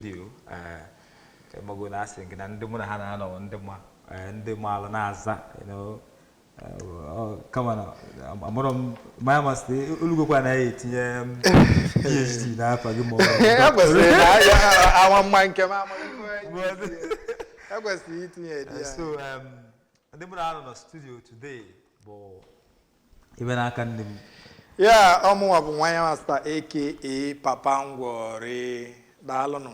Studio mago na asị gị na ndị mụ na ha na-anọ, ndị ma ndị maalụ na-aza kama na amụrọ m my master olugokwa na ya etinye PhD n'afa gị ma ọ E kwesịrị na awa mma nke m amaghị e kwesịrị itinye di ya. So ndị mụ na ha nọ na studio today bụ ibe n'aka nne m. Ya ọmụnwa bụ Nwanya Master, aka Papa Ngwọrị. Daalụnụ.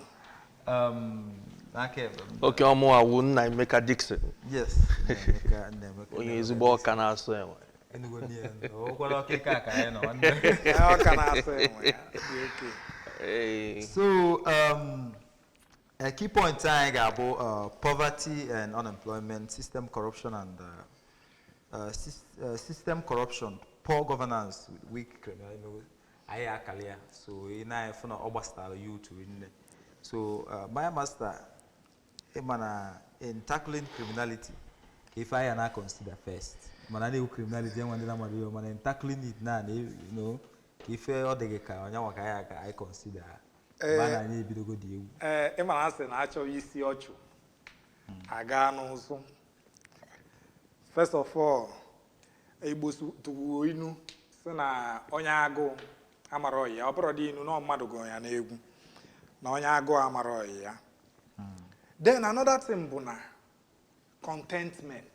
N'aka ekpe m. Oke ọmụ awụ nna Emeka Dixon. Yes, Nnaemeka, Nnaemeka. Onye ezigbo ọka na-asụ enwe. Enugu nie okwara ọkịka ka anyị nọ, nwanne. Ọ ka na-asụ enwe ya dị oke. Ee. So a key point anyị ga-abụ poverty and unemployment, system corruption and system corruption, poor governance, weak criminal. Anyị akali ya, so ị na-efu na ọ gbasara youth nne. So my master, ịma na in tackling criminality, ka ife anyị na consider first, mana na-ewu criminality enwe ndị na-amara ihe, mana in tackling it na ka ife ọ dị gị ka onye ka anyị ka anyị consider mgbe a na-anyị ebidogo dị egwu. Ee, ị mara asị na achọghị isi ọchụ aga n'ụzụ. First of all, Igbo tụwuo inu si na onye agụụ amara ọyị ya. Ọ bụrụ dị inu na mmadụ gụrụ ya n'egwu na onye agụụ amara ọyị ya. Then another thing bụ na contentment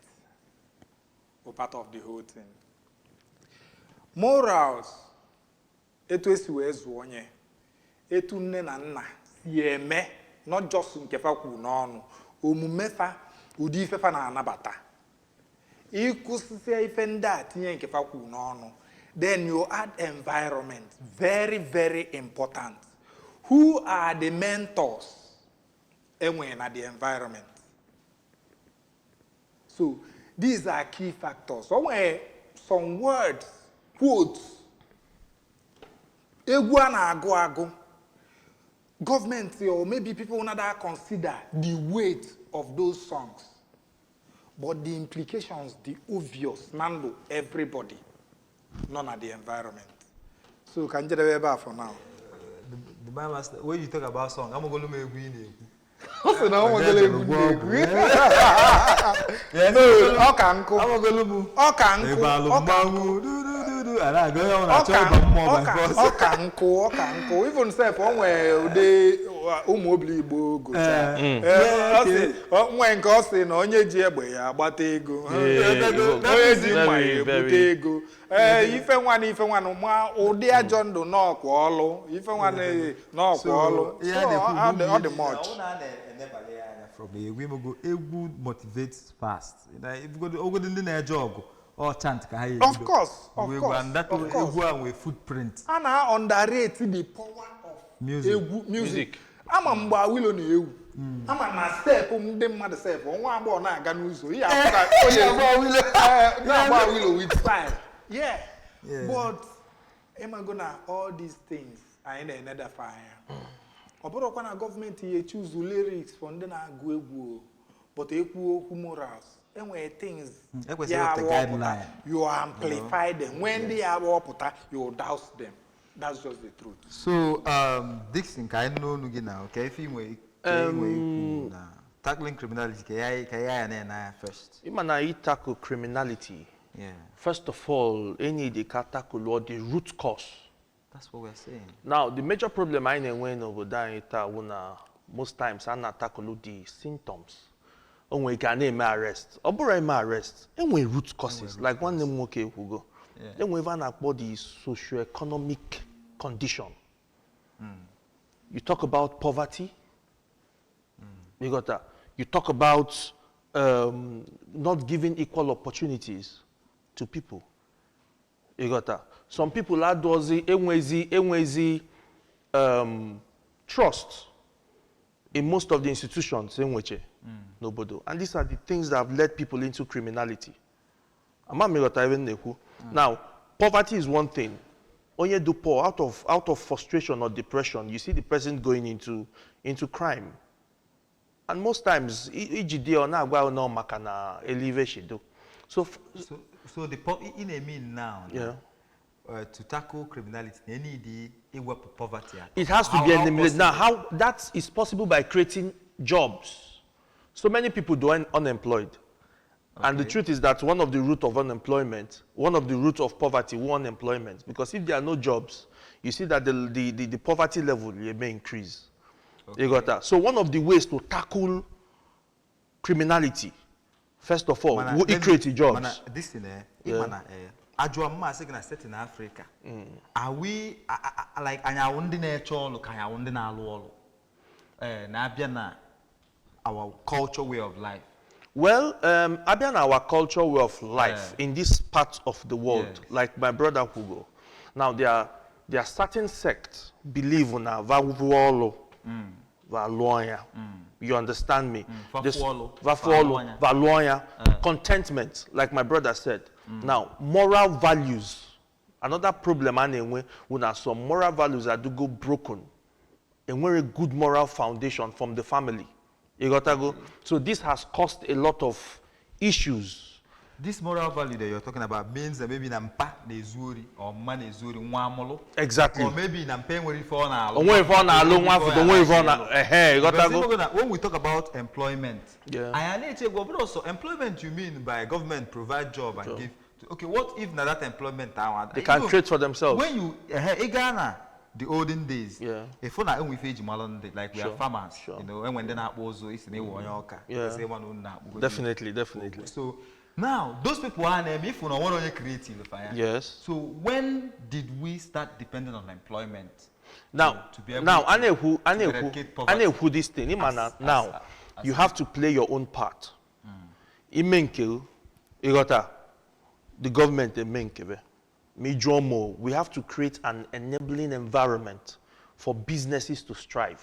bụ part of the whole thing. Morals, etu esi wee zụọ onye, etu nne na nna si eme, not just nke fa kwuru n'ọnụ, omume fa, ụdị ife fa na-anabata, ịkwụsịsịa ife ndị a, tinye nke fa kwuru n'ọnụ. Then you add environment, very very important. Who are the mentors enwere na the environment? So these are key factors. O nwere some words, quotes, egwu a na-agụ agụ, gọọmenti or maybe people na consider the weight of those songs, but the implications, the obvious na ndụ everybody nọ na the environment. So ka njedebe ebe a for now. The my master, when you talk about song, amagolu m egwu ị na-ekwu. Ọ sị na ọ nwegolo egwu na-egwu. Yes. No, ọ ka nkụ. Amagolu m. Ọ ka nkụ. Ebe alụ Ọ ka mmanwụ dudududu a na-agụ onye ọ ọ na-achọ ka ịba mmụọ ọ by ka force. Ọ ka nkụ, ọ ka nkụ. Even sef, o nwee ụdị ụmụ obili Igbo gụcha. Ee. Ọ sị nwee nke ọ sị na onye ji egbe ya agbata ego, onye ji mma ya ebute ego. Ee, ife nwana, ife nwana ma ụdị ajọ ndụ n'ọkwa ọlụ, ife nwana n'ọkwa ọlụ. Ihe So, a na-ekwu ọ dị bụ much. ọ na a na-enebanye ya anya from egwu imego egwu motivates fast. Na ogodi ndị na-eje ọgụ, ọ chant ka ha ya Of course, of egwu course, and that of course. egwu a nwee footprint. A na underrate the power of Music. egwu, music. Music. Ama mgbe Awilo na-ewu, ama na step ndị mmadụ sef, nwa agbọghọ na-aga n'ụzọ ihe afụ ka onye na-agba Awilo with style, yeah. But ịmago na all these things anyị na-enedafe anya, ọ bụrụkwa na gọọmenti ya choose lyrics for ndị na-agụ egwu o, but ekwu okwu morals, enwere things Ekwesịrị ya iwepụta awọpụta, guideline. you amplify them. When they awọpụta, you douse them. That's just the truth. So Dixon, ka anyị n'onu gị na ka ife inwe ka inwe ikwu na tackling criminality, ka ya na-ene anya first. Ịma na ị tackle criminality, first of all, enyi dị ka tackle the root cause. That's what we're saying. Now, the major problem anyị na-enwe n'obodo anyị taa wụ na most times a na-atackle the symptoms. O nwere ike a na-eme arrest. Ọ bụrụ eme arrest, enwere root causes, like nwanne m nwoke ekwugo. Enwere ebe a na-akpọ the socio-economic condition. You talk about poverty, you got that. You talk about not giving equal opportunities to people. You got that. Some people adọzi enwezi trust in most of the institutions enweche n'obodo. And these are the things that have led people into criminality. Ama m ịghọta ebe m na-ekwu. Now, poverty is one thing. Onye do poor out of frustration or depression, you see the person going into crime. And most times, iji dị ọ na-agwa nọ maka na elive shido. So, So in a mean now, to tackle criminality, na need iwepụ poverty at It has to be How eliminated. Now, possible? how that is possible by creating jobs. So many people do unemployed. And the truth is that one of the root of unemployment, one of the root of poverty, one unemployment. Because if there are no jobs, you see that the poverty level may increase. You got that? So one of the ways to tackle criminality, first of all, Mana, we let me- create jobs. Mana, this thing, mana, ajụọ mma asị gị na set in Africa, are we like anyị awụ ndị na-eche ọlụ ka anyị awụ ndị na-alụ ọlụ na-abịa na our culture way of life? Well, abịa na our culture way of life in this part of the world, like my brother Hugo, now there are certain sects believe na vavuolo, valuonya. You understand me? This- Vafuolo, vafuolo, valuonya. valuonya. Contentment, like my brother said. Now, moral values. Another problem a na-enwe bụ na some moral values are do go broken. Enwere good moral foundation from the family. You got go? So this has caused a lot of issues. This moral value that you're talking about means that maybe na mpa na-ezu ori or mma na-ezu ori nwa amụlụ. Exactly. Or maybe na mpa enwere ife ọ na-alụ. Onwe ife ọ na-alụ nwa Onwe ife afọ, onwe ife ọ na- na-alụ. ehe, you got Because go? even when we talk about employment, Yeah. anyị na-eche gwa, but also employment you mean by government provide job and give. Okay, what if na that employment ahụ They can create for themselves. When you ị gaa na the olden days, Yeah. ịfụ na enwe ife eji malụ ndị, like we are Sure, farmers, sure. enwe ndị na-akpụ ụzụ, isi na ịwụ onye ọka, Yeah. isi ịma na unu na-akpụ. Definitely, definitely. So now those people are na-eme ifu na onwere onye creative fa ya. Yes. So when did we start depending on employment? Now, to be able now, to a na-ekwu, a na-ekwu, eradicate a poverty. na-ekwu this thing. Ịma na now, you have to play your own part. Ime nke ịghọta, the government eme nke be. Ma ị jụọ m o, we have to create an enabling environment for businesses to strive.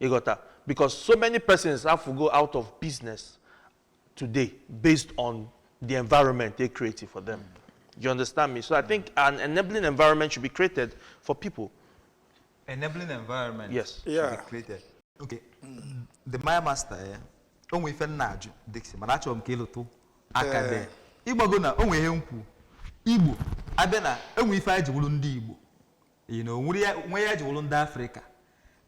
Ịghọta, because so many persons have to go out of business today based on the environment they created for them. You understand me? So I think an enabling environment should be created for people. Enabling environment Yes. should be Yeah. created. Okay. The Maya Master, o nwere ife m na-ajụ Dixon, mana achọrọ m ka ịlụtụ aka Eh. there. Ịgbago na o nwere ihe m kwu. Igbo, abịa na enwe ife anyị ji wụrụ ndị Igbo. Nwere ya ji wụrụ ndị Afrịka.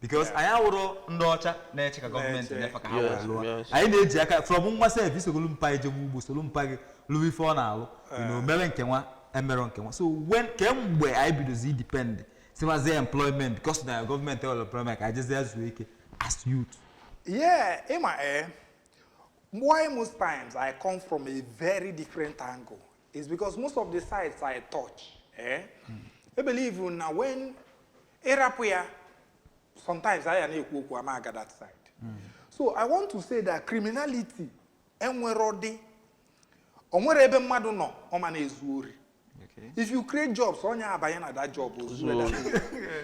Because anyị awụrụ ndị ọcha na-eche ka gọọmenti Na-eche. na-efe ka ha wee lụọ. Yes. Anyị na-eji aka from nwa sef isogolu mpa ijebe ugbo solu mpa gị lụrụ ife ọ na-alụ. Mere nke nwa emerọ nke nwa. So when kemgbe anyị bidozi depend sibazie employment because na gọọmenti enwere employment ka anyị jezie zuo ike as youth. Yeah, ịma why most times I come from a very different angle is because most of the sites I touch, I believe na when ịrapụ ya, sometimes I na-ekwu okwu ama aga that side. So I want to say that criminality enwero dị, o nwere ebe mmadụ nọ ọ ma na-ezu ori. Okay. If you create jobs, onye abanye na that job ozuo that.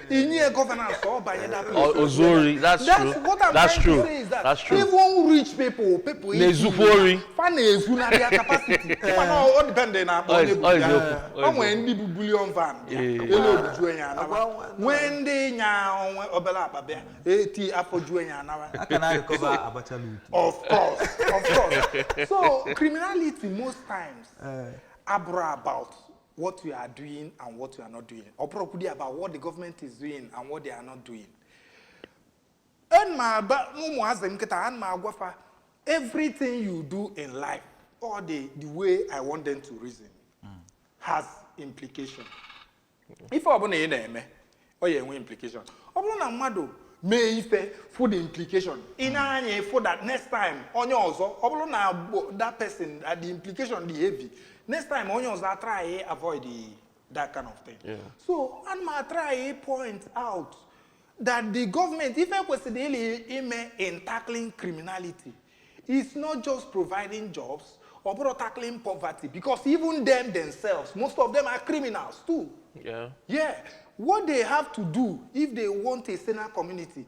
Inye governance, ọ banye that place. Ozuri, that's true. What I'm That's trying true. to say is that That's true. even rich people, people Na-ezukwa ori. fa na-ezu na their capacity. Mana ọ depend na akpa onye bu Ọ ya. eziokwu, ọ O nwere ndị bụ bullion van bịa, elu obujuo ya anawa. Agwa Nwee ndị nya onwe obere akpa bịa, eti afọ juo ya anawa. Aka na-arịkọba abacha loot. Of course, of course. So criminality most times abụrụ about what you are doing and what you are not doing. Ọ bụrụkwudi about what the government is doing and what they are not doing. En ma aba ụmụazị m kịta, ana m agwafa everything you do in life, or the way I want them to reason, has implication. Ife ọbụla ị na-eme, ọ ya enwe implication. Ọ bụrụ na mmadụ mee ife for the implication, ị na-anya for that next time onye ọzọ, ọ bụrụ na that person, the implication dị heavy, next time onye ọzọ try avoid that kind of thing. Yeah. So ana m try point out that the government, ife kwesịrị ili ime in tackling criminality, is not just providing jobs, ọ bụrụ tackling poverty, because even them themselves, most of them are criminals too. Yeah. Yeah. What they have to do if they want a saner community,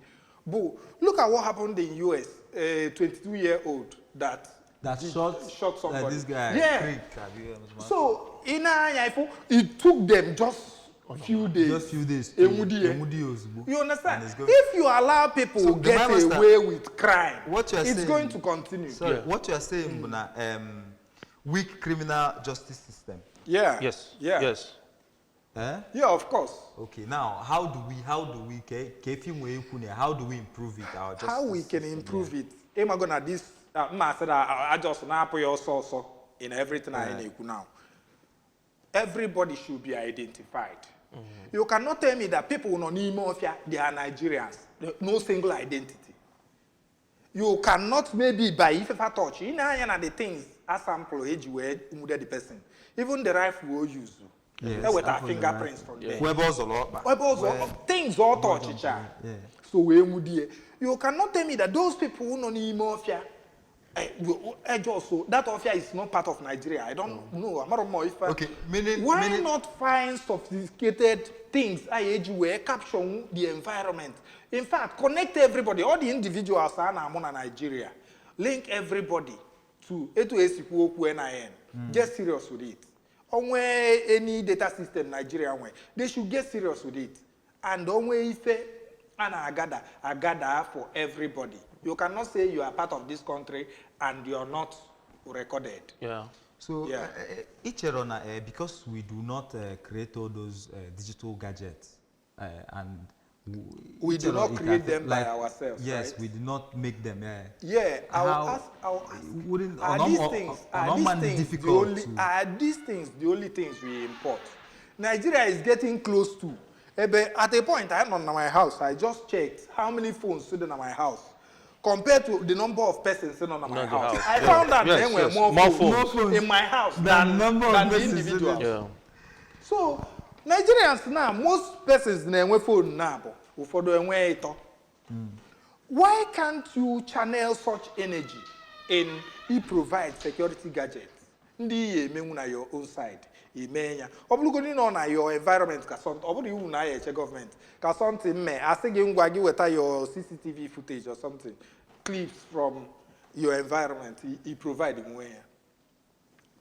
but look at what happened in US, a 22-year-old that That shot somebody. Like this guy. Yeah. Creek, have you heard of So in Anya, it took them just few days. Just few days. Enwudi ya. Enwudi ozugbo. You understand? And it's going- If you allow people So, to the get Bible said- away with crime, What you are it's saying- going to continue. Sorry, Yeah. what you are saying, bụ na weak criminal justice system. Yeah. Yes. Yeah. Yes. Eh? Yeah, of course. Okay, now how do we ka efi nwee ikwu na how do we improve it, our justice How we can system, improve it? Ịmago na this mma asị na I just na-apụ ya ọsọ ọsọ in everything anyị na-ekwu now. Everybody should be identified. You cannot tell me that people nọ n'ime ọfịa, they are Nigerians, no single identity. You cannot, maybe by ifefa touch ị na-anya na the things a sample eji wee nwude the person, even the rifle o use, eweta afọ the fingerprints from there. Kwuo ebe ọ zọrọ ọkpa. Ebe ọzọ, things ọ touchịcha so wee nwudie. You cannot tell me that those people nọ n'ime ọfịa, just so that ọfịa is not part of Nigeria. I don't know, amarọ m ife. Okay, Why not find sophisticated things anyị eji wee capture the environment? In fact, connect everybody, all the individuals a na-amụ na Nigeria, link everybody to etu esikwu okwu NIN. Get serious with it. Onwe any data system Nigeria nwe, they should get serious with it. And onwe ife a na-agada agada for everybody. You cannot say you are part of this country and you are not recorded. So ị chere na because we do not create all those digital gadgets and We do ị chere not it create them by like, ourselves, Yes, right? we do not make them. Yeah. Yeah, I will How- ask. I will ask. Wouldn't Are these things? Are these man things the difficult only? to- Are these things the only things we import? Nigeria is getting close to. Ebe at a point, I'm on my house. I just checked how many phones sitting in my house compared to the number of persons sitting on my Not the house. house. I found that there were more More phones, phones. More phones in my house than number of than the persons sitting. individuals. So Nigerians now, most persons na-enwe phone na bụ ụfọdụ enwe ịtọ. Why can't you channel such energy in i provide security gadgets ndị iyi emenwu na your own side eme ya? Ọ bụrụgodị nọ na your environment ka something, ọ bụrụ iwu na ya eche gọọmenti ka something mee, asị gị ngwa gị weta your CCTV footage or something, clips from your environment, i provide nwe ya.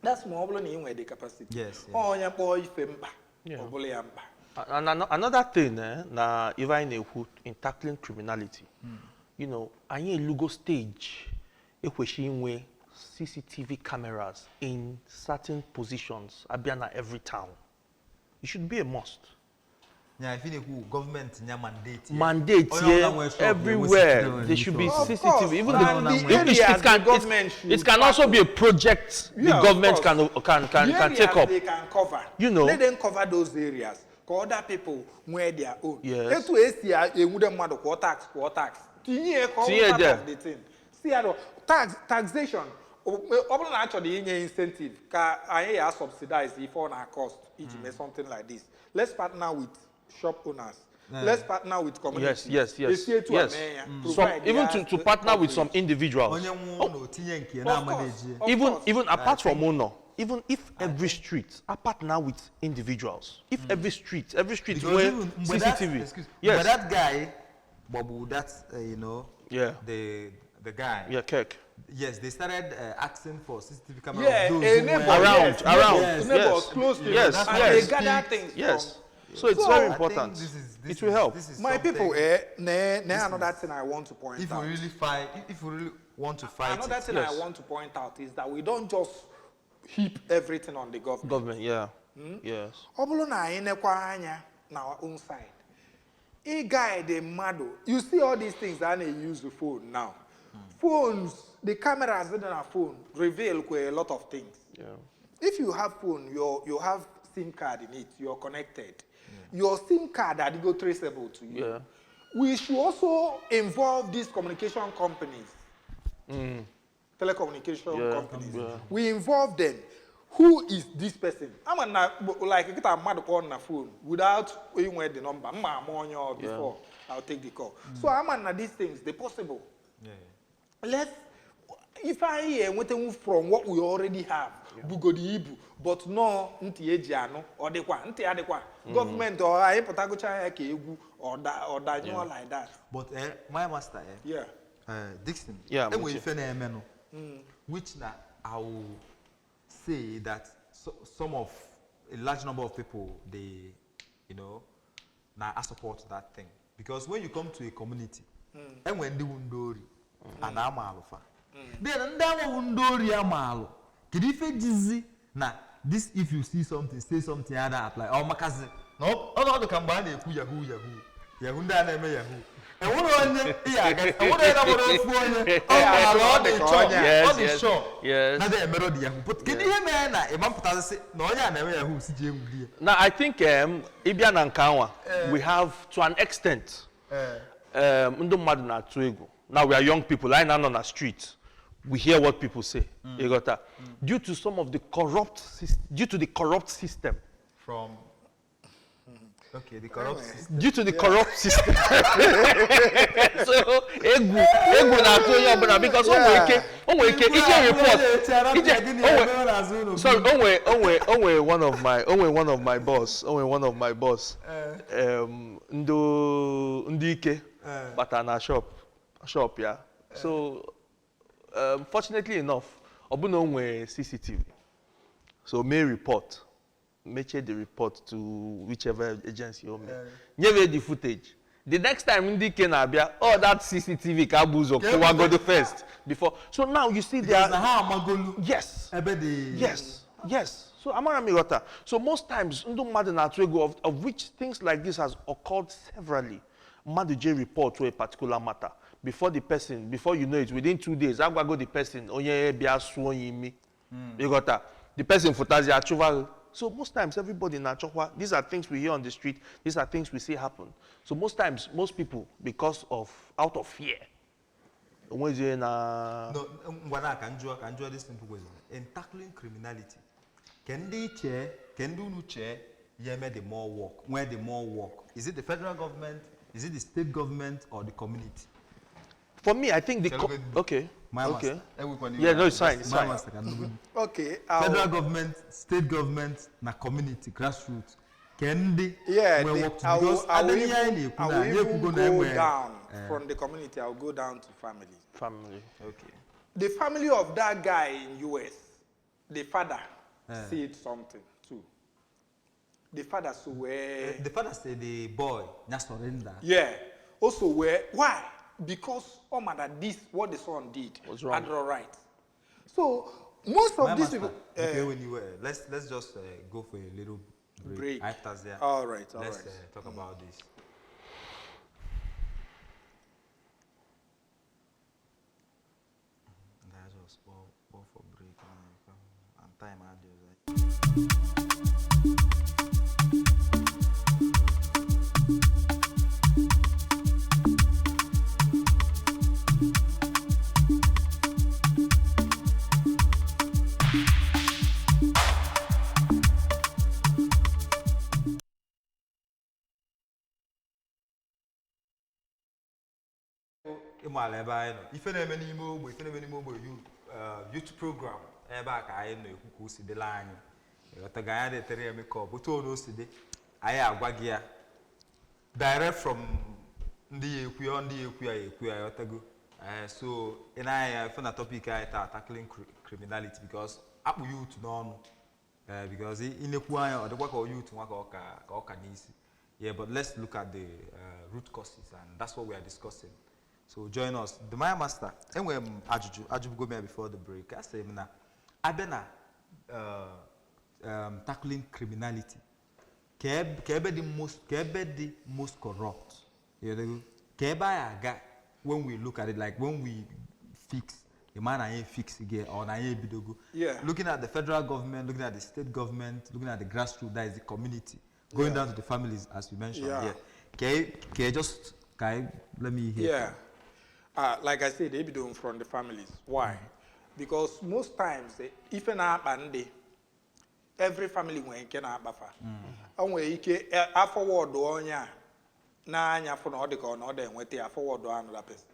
That's ma ọ bụrụ na ị nwere the capacity. Ọ onye kpọọ ife mkpa, ọ bụla ya mkpa. And another thing, na ife anyị na-ekwu in tackling criminality, anyị elugo stage ekwesị inwe CCTV cameras in certain positions abịa na every town. It should be a must. Yeah, if you know, government nya mandate. Mandate Onye here, ọbụla nwere shop, everywhere. enwe There should be CCTV. Of CCTV. course, Even and the, the it, it, areas it the can government it, should it can also be a project Yeah, the of government course. can The can take areas up. they can cover. Let them cover those areas. Ka other people nwee their own. Etu esi enwude mmadụ kwụọ tax, kwụọ tax. Tinye ya ka ọ Tinye bụrụ part there. of the thing. Si ya tax, taxation. Ọ bụrụ na a chọrọ inye incentive ka anyị ya subsidize ife ọ na-cost iji mee something like this. Let's partner with shop owners. Let's partner with communities. Esi etu a mee ya. Some, Provide even ya to partner with some coverage. individuals. Onye nwe ụlọ tinye nke Of na-ama course. na-eji. Of Even course. even apart from owner, even if every street, I partner with individuals. If every street Because where even mgbe that- CCTV. excuse, Yes. mgbe that guy gbagbu that the guy. Yeah, Kirk. Yes, they started asking for CCTV cameras. Yeah, those a who neighbor, were Around, yes, around, neighbors, neighbors, yes. close to you. And they gather things from. So it's So very I think important. It will help. this is My something. people, na another thing I want to point If we out. really fight, if we really want to fight Another it. thing I want to point out is that we don't just heap everything on the government. Government, yeah. Yes. Ọ bụrụ na anyị nekwa anya na our own side, ị guide mmadụ, you see all these things a na-use the phone now. Phones, the cameras dị na phone reveal kwa a lot of things. If you have phone, you have SIM card in it, you're connected. Your SIM card adịgo traceable to you. We should also involve these communication companies. Telecommunication companies. We involve them. Who is this person? I'm na like kita mmadụ kpọọ na phone without inwe the number. Mma ama onye ọ before I'll take the call. So I'm na these things, they possible. Let's, if I enwetenwu from what we already have, bugodi ibu, but no ntị eji anụ, ọ dịkwa, ntị adịkwa. Gọọmenti ọ anyị pụtagocha ya ka egwu ọ danyụọ like that. But my master, Dixon, Yeah, enwe Muche. ife na-emenụ, which na I will say that so, some of a large number of people, they, na I support that thing. Because when you come to a community, enwe ndị wu ndị ori, a na-ama alụfa. Then ndị ahụ ndị ori ama alụ, kedu ife jizi na this if you see something, say something, ada apply, ọ makazi Na ọnọdụ ka mgbe a na-ekwu yahoo yahoo yahoo, ndị a na-eme yahoo, enwere onye ị aga, enwere onye na-nwere ofu onye ọ maara ọ dị Ọ dị ka chọọ onye a. ọ Yes, dị yes, sure yes. na emere dị yahoo. But kedu ihe mere na ịma mpụtasị na onye a na-eme yahoo si ji enwuli ya? Now, I think ịbịa na nke anwa, we have to an extent, ndị mmadụ na-atụ egwu. Now we are young people, anyị na-anọ na street. We hear what people say. You got that? Due to some of the corrupt, due to the corrupt system, From, okay, the corrupt system. Due to the corrupt system. So egwu na-atụ onye ọbụla because o nwere ike ije report ije o nwere, sorry, o nwere one of my boss, ndị ike bata na shop ya. So fortunately enough, ọ bụ na o nwere CCTV, so mee report, mechie the report to whichever agency o mee, nyebe the footage. The next time ndị ike na-abịa, all that CCTV ka bụ ụzọ kụwagodo first before. So now you see Because there na ha amagolu Yes. ebe dị. Yes. So amara m ịghọta. So most times ndị mmadụ na-atụ egwu, of which things like this has occurred severally. Mmadụ jee report to a particular matter, before the person, before you know it, within 2 days, agwago the person onye bịa sụọ onye imi. Ịghọta? The person fụtazi achụva gị. So most times everybody na-achọkwa. These are things we hear on the street, these are things we see happen. So most times, most people, because of out of fear, onwezi onye na No, ngwa na ka njụọ this simple question. In tackling criminality, ka ndị chee, ka ndị unu chee ya eme the more work, nwee the more work? Is it the federal government, is it the state government or the community? For me, I think the okay. My Okay. master. Ewekwana Yeah, iwe. no, it's fine. It's My fine. master ka nnukwu. Okay. Federal government, state government na community, grassroots, ka ndị Yeah, nwee the, work to I do? will, Because I will abịa n'ihe anyị even, na-ekwu I na will anyị even ekwugo na go enwere down from the community. I'll go down to family. Family. Okay. The family of that guy in US, the father said something too. The father, so where The father say the boy nya surrender. Yeah. Also where, why? Because oh man, that this what the son did Was wrong. Adro right. So most of My these master, people okay, when you were, let's just go for a little break. Break. After there, All right, all let's right. Talk about this. That's just go for break and time out. Ịmala ebe anyị nọ, ife na-eme n'ime ogbe, ife na-eme n'ime ogbe youth program, ebe a ka anyị na-ekwu ka o si dịla anyị. Ịghọtago? Anyị na-etere ya makeup otu o si dị, anyị agwa gị ya direct from ndị ya ekwu ya, ndị ya ekwu ya, ya ekwu ya. Ịghọtago? So ị na-anya ife na topic anyị taa, tackling criminality, because akpụ youth n'ọnụ, because ị na-ekwu anya, ọ dịkwa ka youth nwa ka ọ ka n'isi. Yeah, but let's look at the root causes, and that's what we are discussing. So join us. The Maya Master, enwere m ajụjụ ajụbugo m ya before the break. A sị m na abịa na tackling criminality, ka ebe dị most corrupt, you know, ka ebe anyị aga when we look at it, like when we fix the man, anyị fix again or na anyị ebidogo, looking at the federal government, looking at the state government, looking at the grassroots, that is the community, going down to the families as you mentioned. Yeah. Can just can I, let me hear. Yeah. Like I said, they be doing from the families. Why? Because most times, ife na-akpa ndị, every family nwere nke na-akpafa. O nwere ike afọwọdụ onye a n'anya fụ na ọ dị ka ọ na ọ da enweta ya, forward another person.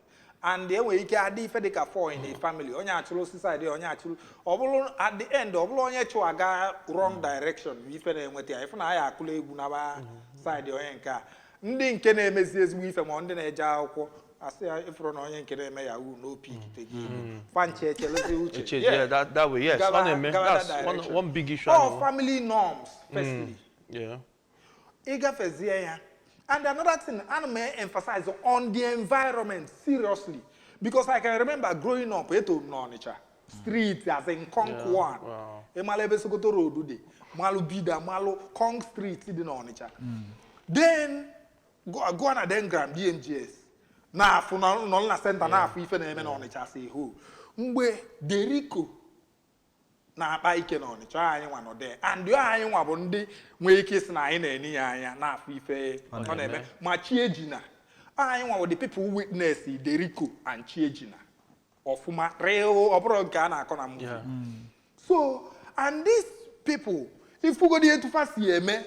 And e nwere ike adị ife dị ka four in a family. Onye achụrụ side, onye achụrụ. Ọ bụrụ at the end, ọ bụrụ onye chụ aga wrong direction, bụ ife na-enweta ya. Ife na ya akụla egwu naba side onye nke a. Ndị nke na-emezi ezigbo ife ma ndị na-eje akwụkwọ, asị ya ịfụrụ na onye nke na-eme yahoo n'opi ikite gị ego fanche echelezi uche. Uche, yeah, that way, yes. Gaba- Ọ na-eme. gaba that That's one, direction. one big issue. All I know. family norms firstly. Ịgafezie ya. And another thing, ana m emphasize on the environment seriously, because I can remember growing up, eto m n'Ọnịcha. Street as in Conk 1. Ịmalụ ebe Sokoto Road dị, malụ Bida, malụ Conk Street dị n'Ọnịcha. Then go na Dengram DMGS na-afụ nọ na center na-afụ ife na-eme n'Ọnịcha as a whole. Mgbe Derico na-akpa ike n'Ọnịcha, anyị nwa nọ there, and anyị nwa bụ ndị nwee ike ịsị na anyị na-eni ya anya na-afụ ife ọ na-eme. Ma Chiejina, anyị nwa bụ the people who witness Derico and Chiejina ọfụma, real, ọ bụrụ nke a na-akọ na movie. So and these people, ifugodi etu fa si eme,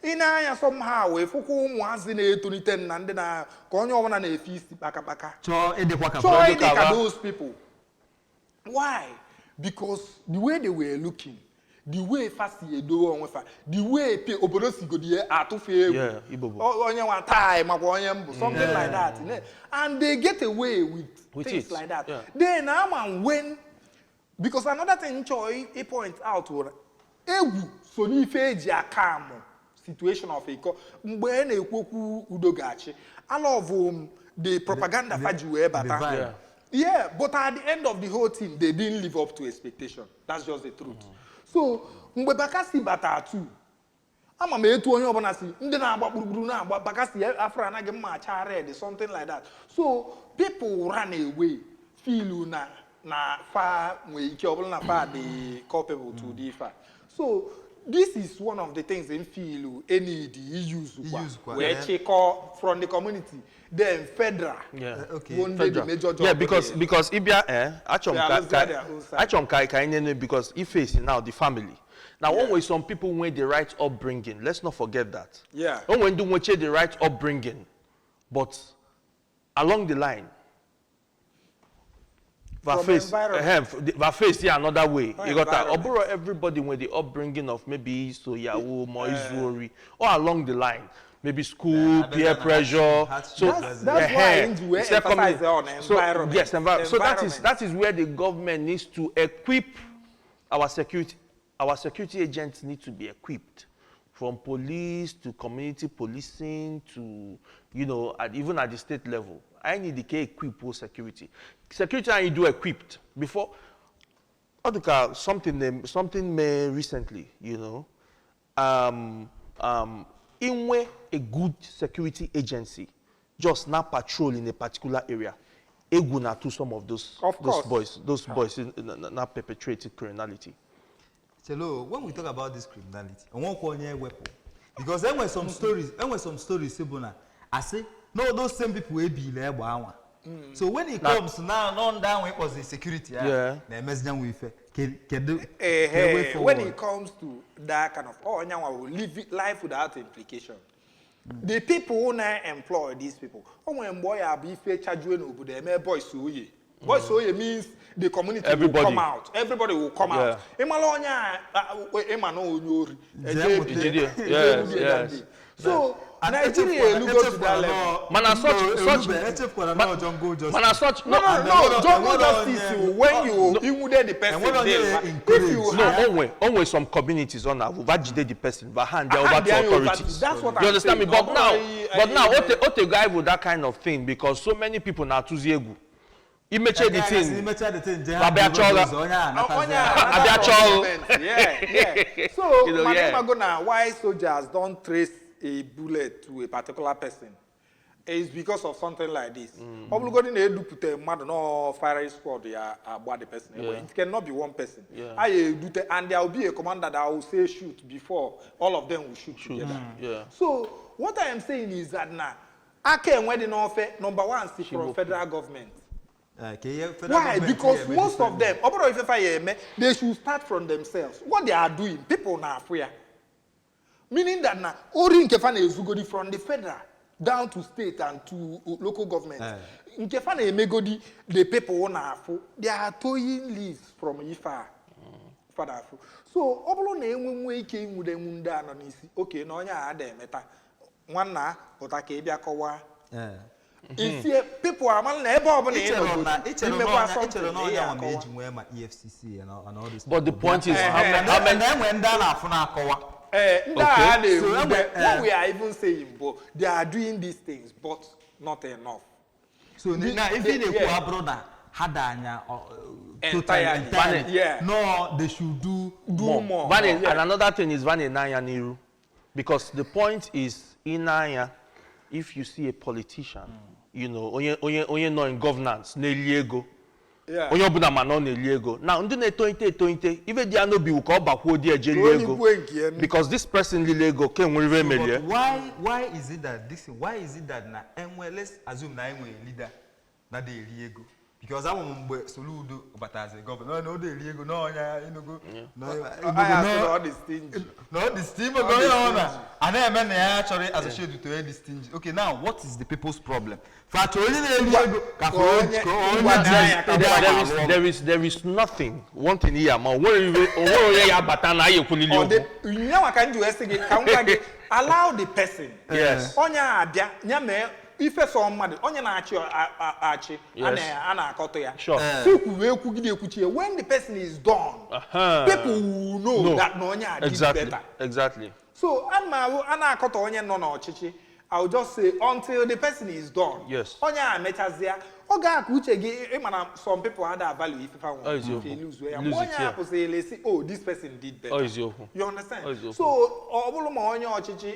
ị na-anya somehow efukwa ụmụazị na-etolite na ndị na ka onye ọbụla na-efe isi kpakakpaka, chọọ ịdịkwa ka chọọ ịdị ka Kaba. those people. Why? Because the way they were looking, the way fa si edowe onwe fa, the way obodo si godi ya atụfu egwu. Yeah, Igbo bụ. Onye nwa taa makwa onye mbụ, something like that. And they get away with With things it, like that. yeah. Then ama when, because another thing chọọ i point out wụ na egwu so n'ife eji aka amụ situation of iko mgbe e na-ekwu okwu udo ga-achị, alọvụ m the propaganda fa ji wee the bata. vibe. Yeah, but at the end of the whole thing, they didn't live up to expectation. That's just the truth. So, mgbe Bakassi bata too, ama m etu onye ọbụla si ndị na-agba gburugburu na-agba Bakassi afro anaghị mma acha red, something like that. So, people ran away, feel na fa nwee ike ọbụla na fa dị culpable to the ife a. So, this is one of the things in feel any the use Use kwa, kwa wee yeah. chịkọọ from the community, then federal. Okay. Bụ ndị the Federal. major job Yeah, because there. because Ibia, achọm They are ka losing their own side. achọm ka anyị nene, because ife is now the family. Now, one way some people want the right upbringing. Let's not forget that. One when do want the right upbringing, but along the line, va From face, environment. va face here another way. From You got that. environment. Oburo everybody with the upbringing of maybe so Yahoo, more Izuri, or along the line. Maybe school, Yeah, peer that's pressure. hardship. So That's why in we Instead coming- emphasize on environment. So, yes, environment. So Environment. that is where the government needs to equip our security. Our security agents need to be equipped, from police to community policing to, even at the state level. I need the equip for security. Security I do equipped before. Oduka, something may recently, in way a good security agency just now patrol in a particular area, egwu na to some of Of those course. boys, those boys na perpetrated criminality. Chelo, when we talk about this criminality, onwekwa onye ewepụ, because there were some stories, there were some stories bụ na asị no, those same people ebile egbe anwa. So when it comes now, nọ ndị ahụ ịkpọzi security ya na-emezi nyanwụ ife. Kedu Eh, way when forward? it comes to that kind of, oh, onyanwa will live it, life without implication. The people who now employ these people, o nwere mgbe ọ ya bụ ife chajue n'obodo eme boys oye. Boys oye means the community will Everybody. come out. Everybody will come out. Ịmala onye a, ịma na onye ori. Jee Eje mụta. ebide. Jide. Eje Yes, ebide that yes. day. So, And Nigeria elugo to that level. Mana such- echefukwara na jungle justice. Mana such No, no, no, And no, enwere- jungle enwere justice, onye- when you inwude the person, Enwere onye there, if encourage. you No, have only some communities on that jide the person, but hand they over Hand to their over to- authorities. that's what You I'm understand me? saying. But now, Ote Ote guy with that kind of thing, because so many people now choose egwu. Imeche the thing. Imecha the thing, jee Babịa hand over chọọ ụzọ, onye a anatazi Onye ya. a Abịa chọọ. Yeah. So, You know, mana yeah. ịmago na why soldiers don't trace a bullet to a particular person is because of something like this. Ọ bụrụgodị na edupụta mmadụ nọ firing squad ya agba the person. It cannot be one person. Yeah. A ya edute, and there will be a commander that will say shoot before all of them will shoot together. Yeah. So what I am saying is that na aka enwe dị n'ofe, number one, si from federal government. Ka ihe federal Why? government Because ga-eme most of different. them, ọ bụrụ ife fa ya eme, they should start from themselves. What they are doing, people na-afụ ya. Meaning that na ori nke fa na-ezugodi from the federal down to state and to local government. Nke fa na-emegodi, the people na-afụ, they are towing leaves from ife a fa na-afụ. So ọ bụrụ na enwe nwee ike inwudenwu ndị a nọ n'isi, oke na onye a ada emeta, nwanna pụta ka ị bịa kọwaa. Isie people amala na ebe ọbụla ị Ichere na nọgodi, ichere na imekwa ọnya ichere na something, ị ọnya ya nwa ma akọwa. eji nwee ma EFCC and all these But the people. point is, Bịa. how many, how many, Na enwe ndị a na-afụ na-akọwa. Ndị a Okay. na-ewude, So, what we are even saying, but they are doing these things, but not enough. So na ife ị na-ekwu abụrụ na Ha da anya Entirely. Totally. Yeah. No, they should do Do more. Vane, Yeah. And another thing is vane n'anya n'iru, because the point is in anya, if you see a politician, onye nọ in governance na-eli ego, onye ọbụla ma na ọ na-eli ego. Now ndị na-etolite etolite, ife dị ya n'obi wụ ka ọ bakwuo di eje Ka lie onye ego, kwue nke ya. Because this person lili ego ke nwere ife emelie. But why is it that this why is it that na enwe, let's assume na enwe leader na dey eri ego, because amụ m mgbe Soludo batazi governor na ọ dey eri ego na ọnya Enugu na Ọ ya asị na ọ dị stingy. Na ọ dị stingy. Ọ dị Onye ọ na stingy. a na-eme na ya chọrọ associate with onye dị stingy. Okay, now what is the people's problem? Fa chọrọ onye na-eri ego ka Ka onye- ka onye ngwa na- na ya ka There, ngwa there is, there is there is nothing one thing here, ma onwere iwe onwere onye ya bata na ya ekwulili Ọ dị okwu. nyanwa ka m ji wee sị gị ka m gwa gị, allow the person. Onye a abịa ya mee ife sọ mmadụ onye na-achị achị a a na-akọtọ ya. Si kwuwe ekwugide ekwuchie, when the person is done, people will know No. that na onye a did better. So a ma a na-akọtọ onye nọ n'ọchịchị, I will just say until the person is done. Onye a mechazịa ọ ga-aka uche gị ịma na some people ada value ife fa Ọ nwere eziokwu. ife lose ya. Lose Mgbe it, onye a pụsịrị esi, "Oh, this person did better." Ọ eziokwu. You understand? Ọ eziokwu. So ọ bụrụ ma onye ọchịchị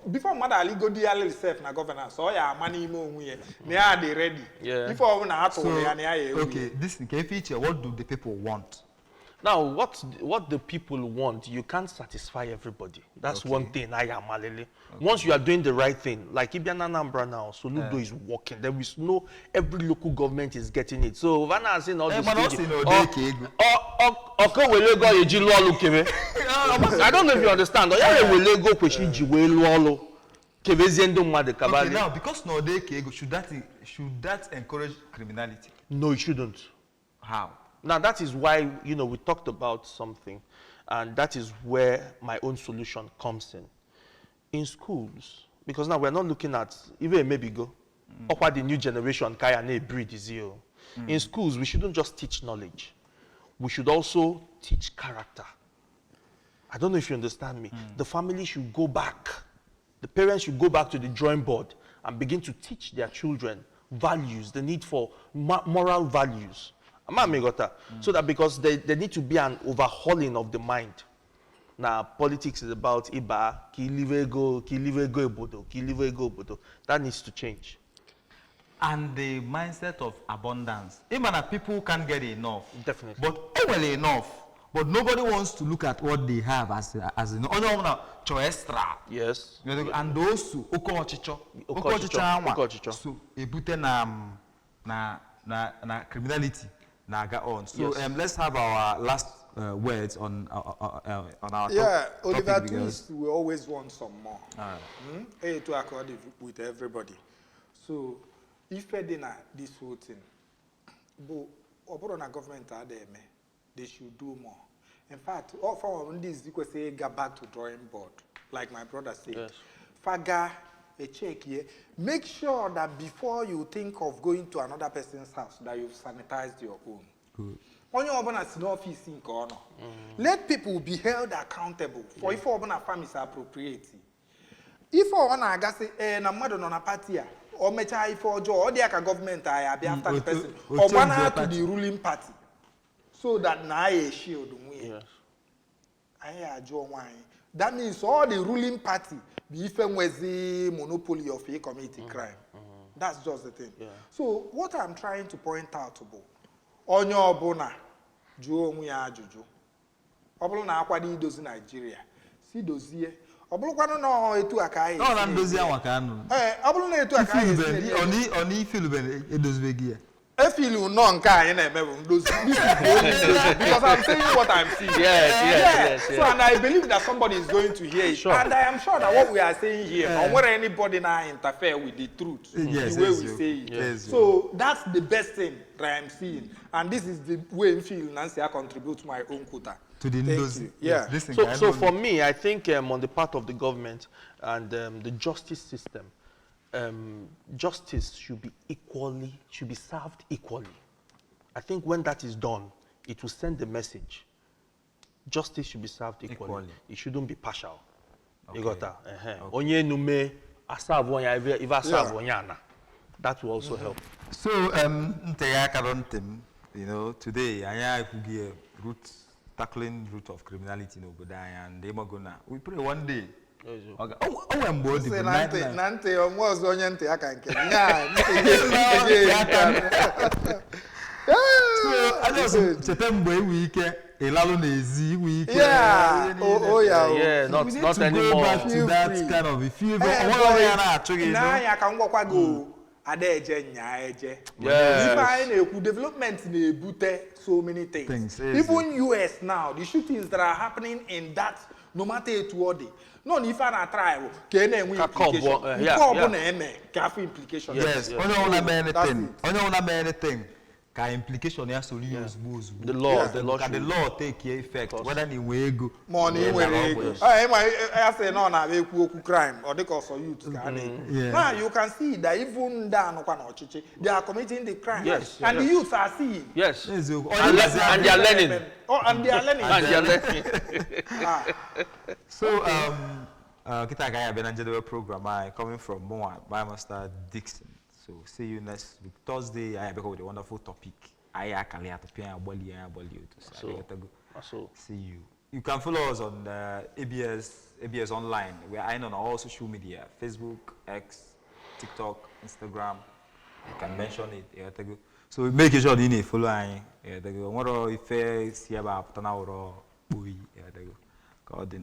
before mmadụ aligodi ya self na governance, ọ ya ama n'ime onwe ya na ya dị ready. Ife ọbụla a tụrụ ya na ya ya ewu. Okay, this nke ife iche, what do the people want? Now, what the people want, you can't satisfy everybody. That's one thing I am alele. Once you are doing the right thing, like ị bịa na Anambra now, Soludo is working. There is no, every local government is getting it. So, Vana saying all this. Mana ọ sị na ọ dị ka ego. Ọkọ wele ego ya eji lụọ ọlụ kebe. I don't know if you understand. Ọ ya ewele ego kwesịrị iji wee lụọ ọlụ kebezie ndị mmadụ Okay, kabali. now because na ọ dị ka ego, should that encourage criminality? No, it shouldn't. How? Now, that is why we talked about something, and that is where my own solution comes in. In schools, because now we're not looking at, even maybe go, or the new generation, kaya na breed is here. In schools, we shouldn't just teach knowledge. We should also teach character. I don't know if you understand me. The family should go back. The parents should go back to the drawing board and begin to teach their children values, the need for moral values. Ama m ịghọta? So that because there need to be an overhauling of the mind. Now, politics is about iba, ka ilive ego, ka ilive ego obodo, ka ilive ego obodo. That needs to change. And the mindset of abundance. Even that people can't get enough. Definitely. But well enough. But nobody wants to look at what they have as enough. Onye ọbụla chọrọ extra. And also, oke ọchịchọ. Oke Oke ọchịchọ ọchịchọ, anwa. oke ọchịchọ. So, ebute na criminality na-aga on. So, let's have our last words on our Oliver topic because Twist will always want some more. All right. Etu aka ọ dị with everybody. So, ife dị na this whole thing bụ ọ bụrụ na gọọmenti ada eme, they should do more. In fact, all from ndị izi kwesịrị ịga back to drawing board, like my brother said. Faga a check here. Make sure that before you think of going to another person's house, that you've sanitized your own. Good. Onye ọbụla si n'ọfịs nke ọ nọ. Let people be held accountable for ife ọbụla fa misappropriate. Ife ọ na-agasị ee na mmadụ nọ na party a, o mechaa ife ọjọọ, ọ dị ya ka gọọmenti anyị abịa after the person. O Ọ gbana change to party. the ruling party so that na anyị shield nwunye. Anyị ajụ onwe anyị. That means all the ruling party bụ ife nwezi monopoly of a community crime. That's just the thing. So what I'm trying to point out bụ onye ọbụla jụọ onwe ya ajụjụ. Ọ bụrụ na akwado idozi Naijiria, si dozie. Ọ bụrụkwanụ na ọ etu a ka anyị Ọ na esi ndozi eme. anwa ka anụ. Ee, ọ bụrụ na etu a ka anyị esi eme. Ọ na ifilube edozibeghị ya. Efilu nọ nke anyị na-eme bụ ndozi. This is the only ndozi because I'm saying what I'm seeing. Yes. So, and I believe that somebody is going to hear it. And I am sure that what we are saying here, not whether anybody now interfere with the truth, the way we say it. So that's the best thing that I'm seeing. And this is the way I feel Nancy, I contribute my own quota. To the Thank ndozi. you. Yeah. Yes, this thing I So know. for me, I think on the part of the government and the justice system, justice should be served equally. I think when that is done, it will send the message. Justice should be served equally. Equally. It shouldn't be partial. You got that? Onye nume asavu onye ive asavu onye ana. That will also help. So ntị ya akara ntị m, today anyị ekwughị ya, root tackling root of criminality n'obodo anyị, and ịmago na we pray one day o nwere mgbe ọ dị Sị bụ na ntị na ntị onwe ọzọ, onye ntị ya ka nke gị. Ya, ntị gị ntị gị erika. So I just cheta mgbe inwe ike ịlalụ n'ezi, inwe ike Yeah, ihe niile. oh, yeah, oh. Yeah, We need not to go anymore. back to Feel that free. kind of feel. Eh, Onwere onye ya na-achụ gị, no? N'anya ka m gwakwa gị o, ada eje nya eje. Yes. Ife anyị na-ekwu, development na-ebute so many things. Things, yes. Even US now, the shootings that are happening in that, no matter etu ọ dị nọ na ife a na-atry bụ ka ị na-enwe Ka curb, implication nke ọbụla eme ka afọ implication. Yes, onye ọbụla mee That's anything, it. onye ọbụla mee anything, ka implication ya soro ya ozugbo ozugbo. The law Ka the law take effect, whether na ị nwee ego Ma ọ na ị nwere ego. Ah, ịma ya sị na ọ na-abịa ekwu okwu crime, ọ dịka ọsọ youth ka a na-ekwu. Now you can see that even ndị anụkwa n'ọchịchị, they are committing the crime and the youths are seeing. Eziokwu. And, Onye gazi and they are learning. Oh, and they are learning. And they are learning. Ah. So, kita ka anyị abịa na njedebe program anyị, coming from mụnwa, my master Dixon. So see you next week, Thursday. Anyị abịakwa with a wonderful topic. Anyị akali atụpịa ya agbali ya agbali otu. So, anyị So, see you. You can follow us on ABS Online. We are on all social media: Facebook, X, TikTok, Instagram. You can mention it. Ịghọtago? So make sure na ị na-efollow anyị. Ịghọtago? O nwere ife si ebe a pụta na ụrọ kpoi. Ịghọtago? Ka ọ dị.